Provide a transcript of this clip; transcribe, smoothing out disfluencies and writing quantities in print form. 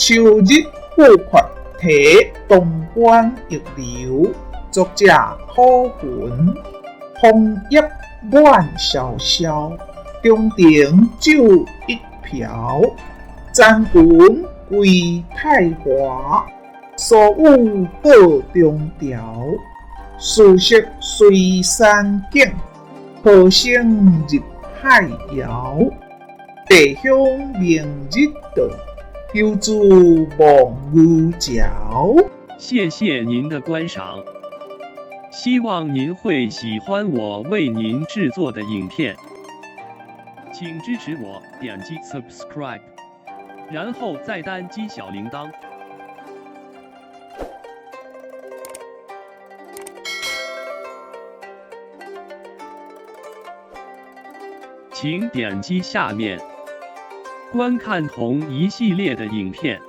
秋日富闊題東關憶流，作者苦雲。楓葉滿蕭蕭，中庭酒一瓢。殘雲歸太華，疏雨過中條。樹色隨山景，波聲入海遙。地鄉明日到，游子望牛橋。謝謝您的觀賞，希望您會喜歡我為您製作的影片，請支持我點擊 subscribe，然後再單擊小鈴鐺。請點擊下面觀看同一系列的影片。